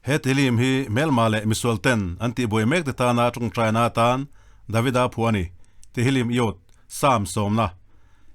He tilim hi hmelma leh misual ten an tihbuai mek te tana tawngtaina atan Davida phuah a ni. Tihilim Yod, Psalm sawmna.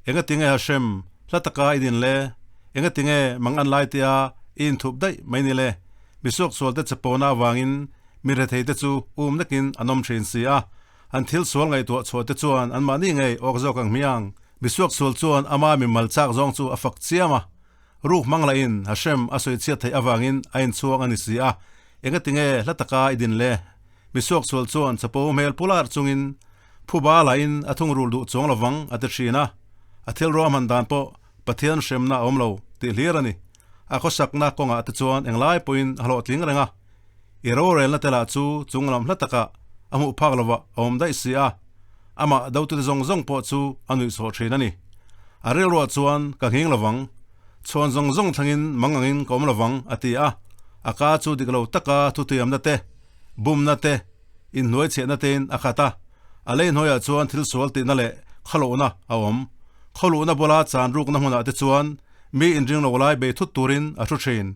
Engatinge Hashem, hla taka i din le? Engatinge mang an lai tia i inthup daih mai ni le? Misuaksual te chapona avangin mi rethei te chu um nakin an awm thin si a, an thil sual ngaihtuah chhuah te chuan anmahni ngei awk zawk ang hmiang. Misuaksual chuan ama mimal chak zawng chu a fak chiam a, Ruk hmang lahin Hashem a sawi chhiat theih avangin a inchhuang a ni si a, engatinge hla taka i din le? Misuaksual chuan chapo hmel pu lar chungin phuba lahin a thungrul duh chuang lovang a ti thin a, a thil ruahman dan pawh Pathian hremna a awm lo tih hlir a ni. A khawsakna kawngah te chuan englai pawhin a hlawhtling reng a, i rorelna te lah chu chunglam hla takah a hmuh phak lovah a awm daih si a, amah dotute zawng zawng pawh chu a nuihsawh thin a ni. A rilruah chuan ka nghing lovang, chhuan zawng zawng thlangin mang angin ka awm lovang a ti a, a ka chu dik lo taka thutiamna te, bumna te, inhnuai chhiahna tein a khat a, a lei hnuaiah chuan thil sual tihna leh khawlohna a awm. Khawluhna bula chan rukna hmunah te chuan mi inring lo lai bei thut turin a thu thin.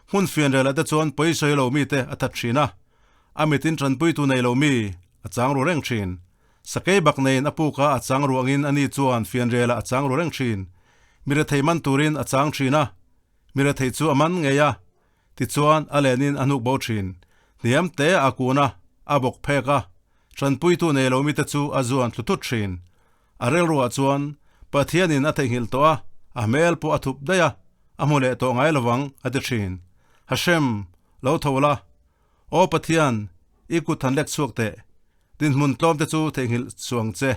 Hmun fianrialah te chuan pawisawi lo mite a that thin a, a mitin tanpuitu nei lo mi a chang ru reng thin. Sakei bak neiin a puk a, a chang ruangin ani chuan fianrialah a chang ru reng thin. Mi rethei man turin a chang thin a, mi rethei chu a man ngei a, tichuan a lenin a hnuk bo thin. Hniam te a kun a, a bawk phek a, tanpuitu nei lo mite chu a zuan thlu thut thin. A rilruah chuan Pathianin a theihnghilh tawh a, a hmel pawh a thup daih a, a hmu leh tawh ngai lovang a ti thin. Hashem, lo tho la. Aw Pathian, i kut han lek chhuak teh. Dinhmun tlawm te chu theihnghilh chuang che.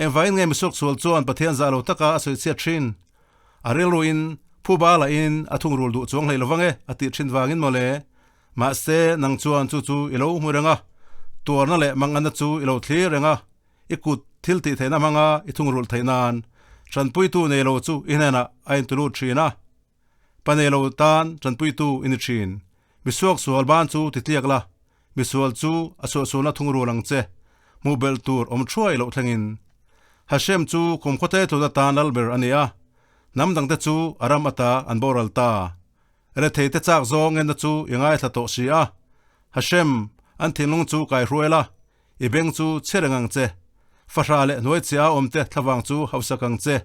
Engvangin nge misuak sual chuan Pathian zah lo taka a sawi chhiat thin? A rilruin phuba lahin a thungrul duh chuang hlei lovang e a tih thin vangin mawle. Mahse, nang chuan chu chu i lo hmu reng a, tuarna leh manganna chu i lo thlir reng a. I kut thil tih theihna hmanga i thungrulh theih nan tanpuitu nei lo chu i hnenah a intulut thin a, pa nei lo tan tanpuitu i ni thin. Misuak sual ban chu titliak la, misual chu a suahsualna thungrul ang che, hmuh belh tur awm thuai loh thlengin. Hashem chu kum khawte tlun atan lal ber a ni a, hnam dangte chu a ram ata an boral ta. Rethei te chak zawng enna chu i ngaithla tawh si a, Hashem, an thinlung chu kaihruai la, I beng chu chhe reng ang che. Fahra leh hnuai chhia a awmte thlavang chu hausak ang che.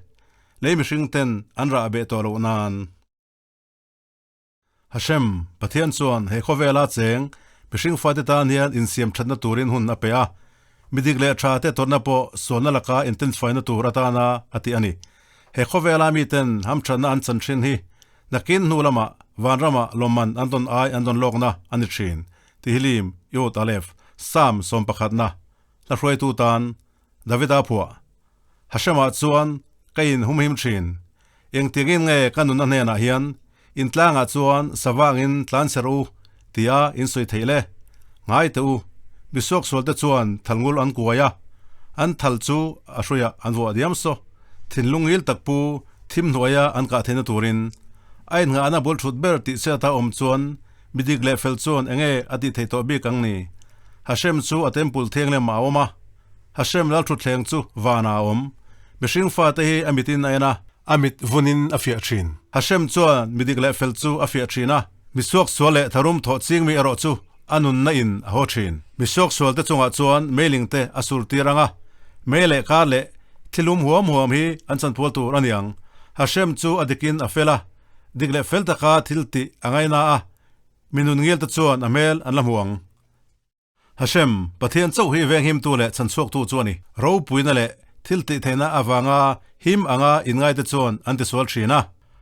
Lei mihring ten an rah beh tawh loh nan. Hashem, Pathian chuan he khawvela cheng mihring fate tan hian insiam thatna turin hun a pe a. Mi dik leh tha te tawrhna pawh sualna laka intensify-na tur atana a ti a ni. He khawvela miten hamthatna an chan thin hi nakin hnu lamah vanramah lawmman an dawn ai an dawn lawkna a ni thin. Tehillim, Yod Aleph, Psalm sawmpakhatna, hla hruaitu tan, Davida phuah. Hashemah chuan ka in humhim thin. Engtiangin nge ka nunna hnenah hian in tlangah chuan savangin tlan ser u tia in sawi theih le? Ngai teh u, misuaksualte chuan thalngul an kuai a, an thal chu a hruiah an vuah diam saw. Thinlung ngil tak pu thim hnuaia an kah theihna turin a innghahna bul thut ber tih chhiata awm chuan Mi dik leh fel chuan enge a tih theih tawh bik ang ni? Hashem chu a temple thianghlim ah a awm a, Hashem lalthutthleng chu vanah a awm. Mihring fate hi a mitin a en a, a mit vunin a fiah thin. Hashem chuan mi dik leh fel chu a fiah thin a, mi suaksual leh tharum thawh ching mi erawh chu a nunna in a haw thin. Mi suaksual te chungah chuan meiling te a sur tir ang a, mei leh kar leh thilum huam huam hi an chanpual tur a ni ang. Hashem chu a dikin a fel a, Dik leh fel taka thil tih a ngaina a, mi nun ngil te chuan a hmel an la hmu ang. Hashem, Pathian chauh hi venghimtu leh chhanchhuaktu chu a ni. Ropuina leh thil tih theihna avanga him anga inngaite chuan an tisual thin a.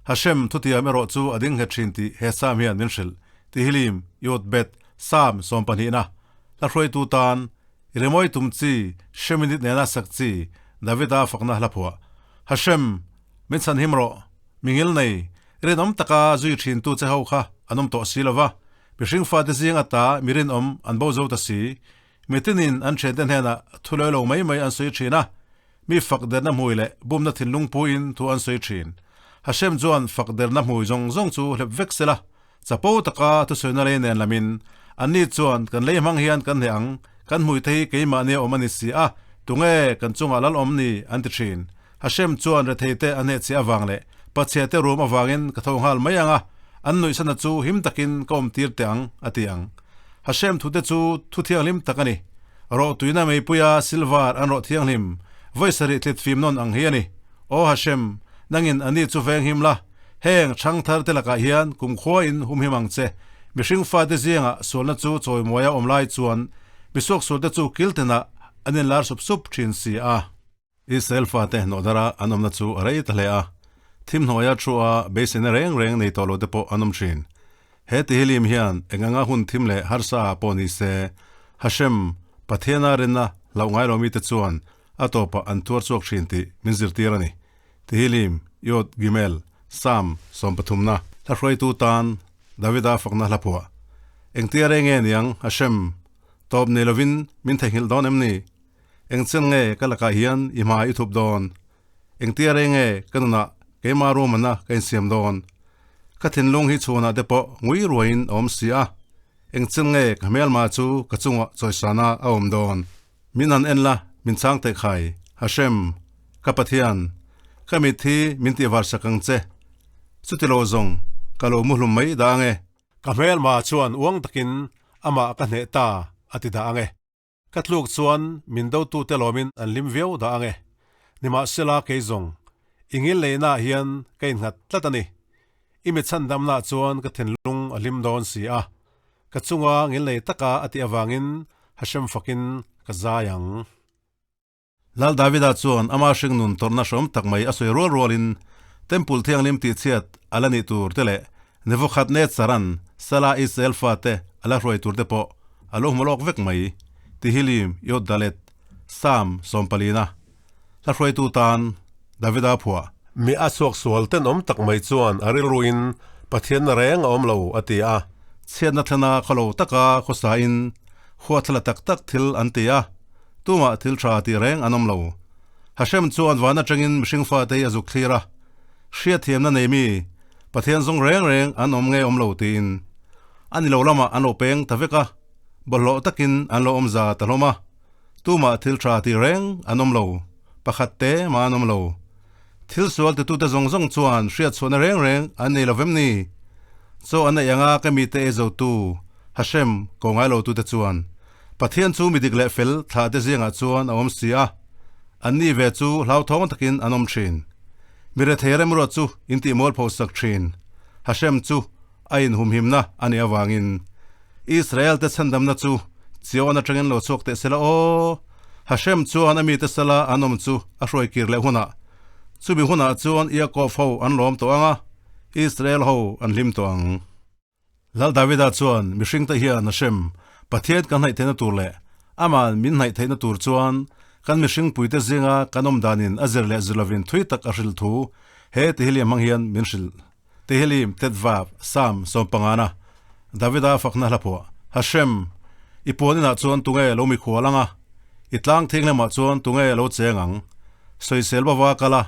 Hashem thutiam erawh chu a ding nghet thin tih he Psalm hian min hrilh. Tehillim, Yod Bet, Psalm sawmpahnihna, hla hruaitu tan, Rimawi tum chi, Sheminith nena sak chi, Davida fakna hla phuah. Hashem, min chhanhim rawh. Mi ngil nei, rinawm taka zui thintu che ho kha an awm tawh si lo va, mihring fate zing ata mi rinawm an bo zo ta si. Mi tinin an thiante hnenah thu lawi lo mai mai an sawi thin a, mi fak derna hmui leh bumna thinlung puiin thu an sawi thin. Hashem chuan fak derna hmui zawng zawng chu hlep vek sela, chapo taka thusawina lei nen lamin, Anni chuan kan lei hmang hian kan hneh ang, kan hmuite hi keimahni a awm a ni si a, tunge kan chungah lal awm ni? an ti thin. Hashem chuan retheite a hnehchhiah avang leh pachhiate rum avangin ka tho nghal mai ang a. An nuihsana chu him takin ka awm tir teh ang, a ti ang. Hashem thute chu thu thianghlim tak a ni. Rawh tuina meipuia silver an rawh thianghlim vawi sarih tlit fim nawn ang hi a ni. Aw Hashem, nangin a ni chu veng him la, heng chhang thar te lakah hian kumkhuain humhim ang che. Mihring fate zingah sualna chu chawimuaia awm lai chuan misuak sualte chu kiltinah an inlar sup sup thin si a. Israel fate hnawhdara an awmna chu a rei ta hle a, thim hnuaia thu a beiseina reng reng nei tawh lote pawh an awm thin. He tihilim hian eng anga hun thim leh harsa ah pawh ni se, Hashem, Pathiana rinna hlauh ngai lo mite chuan a tawpah an tuar chhuak thin tih min zirtir a ni. Tihilim, Yod Gimel, Psalm sawmpathumna, hla hruaitu tan Davida fakna hla phuah. Engtia reng nge niang Hashem, tawp nei lovin min theihnghilh dawn em ni? Engchen nge ka lakah hian i hma i thup dawn? Engtia rei nge ka nunah keimah ruahmanna ka insiam dawn? Ka thinlung hi chhuanah te pawh ngui ruaiin a awm si a, engchen nge ka hmelma chu ka chungah chawisana a awm dawn? Min han en la, min chhang teh khai, Hashem, ka Pathian, ka mit hi min tihvar sak ang che. Chuti lo zawng, ka lo muhlum mai dah ang e. Ka hmelma chuan uang takin amah ka hneh ta a ti dah ang e. Ka tluk chuan min dotute lawmin an hlim viau dah ang e. Nimahsela kei zawng, i ngil neihnaah hian ka innghat tlat a ni. I mi chhandamnaah chuan ka thinlung a hlim dawn si a. Ka chunga ngil nei taka a tih avangin Hashem fakin ka zai ang. Lal Davida chuan ama hringnun tawrhna hrawm tak mai a sawi rual rualin Temple Thianghlim tihchhiat a la nih tur te leh Nebuchadnezzar-a'n Sala Israel fate a la hruai tur te pawh a lo hmu lawk vek mai. Tihilim Yod Dalet, Psalm sawmpalina hla hruaitu tan Davida phuah. Mi a chhuak sual tenawm tak mai chuan a rilruin Pathianna reng a awm lo a ti a. Chhiatna thlena khawlo taka khawsain huathla tak tak thil an ti a. Tumah thil tha tih reng an awm lo. Hashem chuan van atangin mihring fate hi a zuk thlir a, hriatthiamna nei mi, Pathian zawng reng reng an awm nge awm lo tiin a ni lo lamah an lo peng ta vek a, bawlhhlawh takin an lo awm za ta hlawm a. Tumah thil tha tih reng an awm lo, pakhat te mah an awm lo. Thil sual titute zawng zawng chuan hriatchhuahna reng reng an nei lo vem ni? Chaw an neih anga ka mite ei zotu Hashem ko ngai lotute chuan Pathian chu mi dik leh fel thlah te zingah chuan a awm si a, anni ve chu hlauthawng takin an awm thin. Mi rethei remruat chu intih mualpho sak thin. Hashem chu a inhumhimna a nih avangin Israel te chhandamna chu Zion atangin lo chhuak teh sela aw! Hashem chuan a mite sala an awm chu a hruai kir leh hunah, chumi hunah chuan Iakob ho an lawm tawh ang a, Israel ho an hlim tawh ang. Lal Davida chuan mihringte hian Hashem, Pathian kan hnaih theihna tur leh Ama'n min hnaih theihna tur chuan kan mihringpuite zinga kan awm danin a zir leh zir lovin thui tak a hrilh thu he Tehillim hmang hian min hrilh. Tehillim, Tetvav, Psalm, sawmpangana, Davida fakna hla phuah, Hashem, i puan inah chuan tunge lo mikhual ang a, i tlang thianghlimah chuan tunge lo cheng ang? Sawisel bava kal a,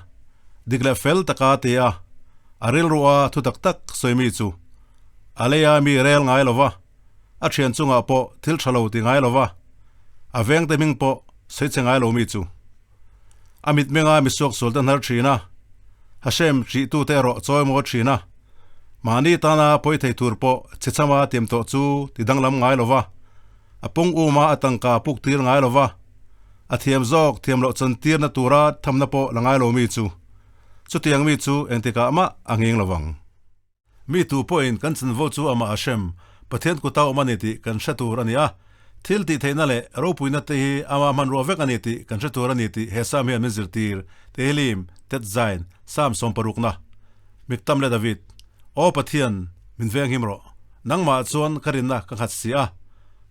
dik leh fel taka ti a, A rilrua thu tak tak sawi mi chu a leia mi rel ngai lo va, a thian chungah pawh thil tha lo ti ngai lo va, a vengte hming pawh sawi che ngai lo mi chu. A mitmenga misuak sualte hnar thin a, Hashem hrihtute erawh chawi maw thin a, mahni tana pawi thei tur pawh chhechama tiam tawh chu ti danglam ngai lo va, a pung uma a tangka puk tir ngai lo va, a thiam zawk thiam loh chantirna tura thamna pawh la ngai lo mi chu. Chutiang mi chu engtikah mah a nghing lo vang. Mi tu pawhin kan chanvo chu amah Hashem, Pathian kuta awm a ni tih kan hre tur a ni a. Thil tih theihna leh ropuina te hi ama hmanrua vek a ni tih kan hre tur a ni tih he Psalm hian min zirtir, Tehillim, Tet Zain, Psalm sawmparukna. Miktam leh David, Aw Pathian, min venghim rawh. Nangmah chuan ka rinna ka nghat si a.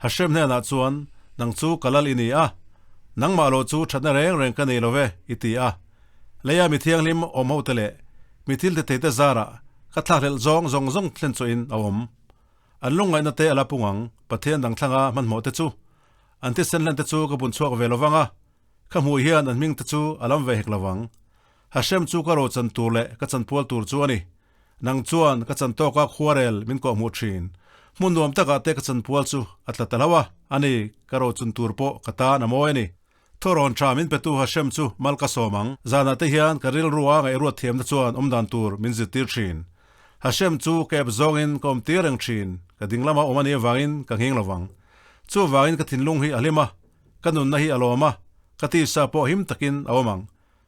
Hashem hnenah chuan, Nang chu ka lal i ni a. Nangmah lo chu thatna reng reng ka nei lo ve, i ti a. Leia mi thianghlim awm hote leh mi thil titheite zarah ka thlakhlelh zawng zawng zawng thlen chawhin a awm. An lungngaihna te a la pung ang, Pathian dang thlanga hmanhmawh te chu. An thisen hlen te chu ka bun chhuak ve lovang a, ka hmuh hian an hming te chu a lam ve hek lovang. Hashem chu ka rochan tur leh ka chanpual tur chu a ni. Nang chuan ka chan tawka khuarel min kawhhmuh thin. Hmun nuam takah te ka chanpual chu a tla ta hlauh a, ani ka rochan tur pawh ka tan a mawi a ni. Thawrawn tha min petu Hashem chu mal ka sawm ang. Zanah te hian ka rilrua ngaihruat thiamna chuan awmdan tur min zirtir thin. Hashem chu ka ep zawngin ka awm tir reng thin, ka ding lama awm a nih avangin ka nghing lovang. Chuvangin ka thinlung hi a hlim a, ka nunna hi a lawm a, ka tisa pawh him takin a awm ang.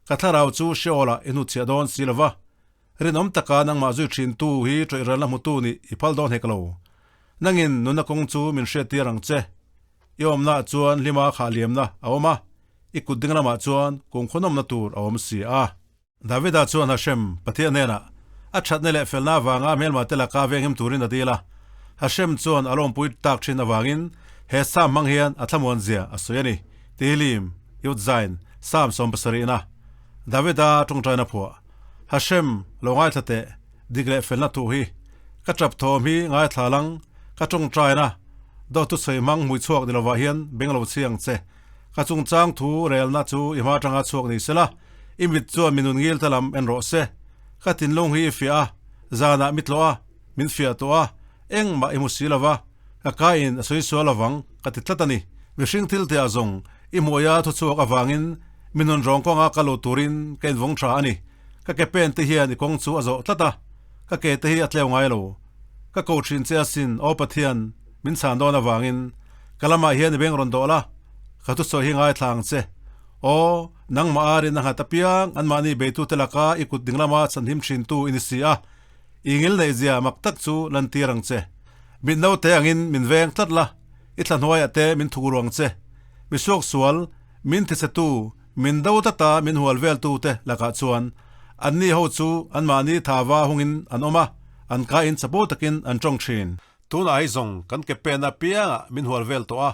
Ka thlarau chu Sheol-ah i hnutchhiah dawn si lova, rinawm taka nangmah zui thintu hi ṭawih-relna hmutu nih i phal dawn hek lo. Nangin nunna kawng chu min hriattir ang che. I awmnaah chuan hlima khah liamna a awm a, i kut ding lamah chuan kungkhawnawmna tur a awm si a. Davida chuan Hashem, Pathian hnenah, a thatna leh felna avanga hmelma te laka venghim turin a dil a. Hashem chuan a lawmpui tak thin avangin he Psalm hmang hian a thlamuan zia a sawi a ni. Tehillim, Yud Zain, Psalm 70na, Davida tawngtaina phuah, Hashem, lo ngaithla teh, dik leh felna thuh hi. Ka tap thawm hi ngaithla lang, ka tawngtaina, dawt thusawi hmang hmui chhuak ni lovah hian beng lo chhi ang che. Ka chungchang thu relna chu i hma atanga chhuak ni sela, i mit chuan mi nun ngil ta lam en rawh se. Ka thinlung hi i fiah a, zanah mi tlawh a, min fiah tawh a, engmah i hmu si lova, ka kaiin a sawi sual lovang ka ti tlat a ni. Mihring thil tihah zawng i hmuaia thu chhuak avangin mi nun rawng kawnga ka lut turin ka invawng tha a ni. Ka ke pen te hian i kawng chu a zawh tlat a, ka ke te hi a tleu ngai lo. Ka ko thin che asin, Aw Pathian, min chhan dawn avangin ka lamah hian i beng rawn dawh la, ka thusawi hi ngaithla ang che. Aw, nangmah a rin a nghat apiang, anmahni beitute laka i kut dinglama chhanhim thintu i ni si a, i ngil neihzia mak tak chu lantir ang che. Mit naute angin min veng tlat la, i thla hnuaiah te min thuk ruang che. Mi suaksual, min thichhetu, min do tata min hual veltute lakah chuan anni ho chu anmahni thava hungin an awm a, an kain chapo takin an tawng thin. Tunah hi zawng kan ke pen apiangah min hual vel tawh a,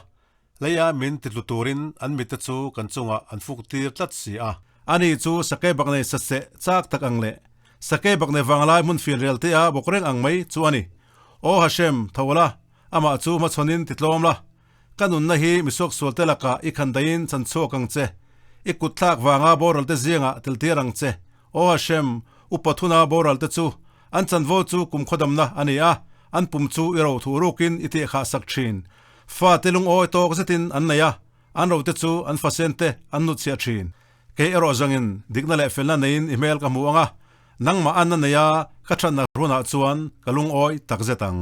leia min titlu turin an mitte chu kan chungah an fuk tir tlat si a. Ani chu sakei bak nei saseh chak tak ang leh sakei bak nei vanglai hmun fian rel te a bawk reng ang mai chu a ni. Aw Hashem, tho la, amah chu hmachhawnin titlawm la. Ka nunna hi misuaksual te lakah i khan daihin chan chhuak ang che. I kutthlak vanga boral te zingah teltir ang che. Aw Hashem, upa thuna boral te chu an chanvo chu kum khawdamna a ni a, an pum chu i ro thuh rukin i tihkhah sak thin. Fate lungawi tawk zetin an nei a, an rote chu an fasen te an hnutchhiah thin. Kei erawh zawngin dikna leh felna neiin i hmel ka hmu ang a, nangmah anna neia ka thatna hunah chuan ka lungawi takzet ang.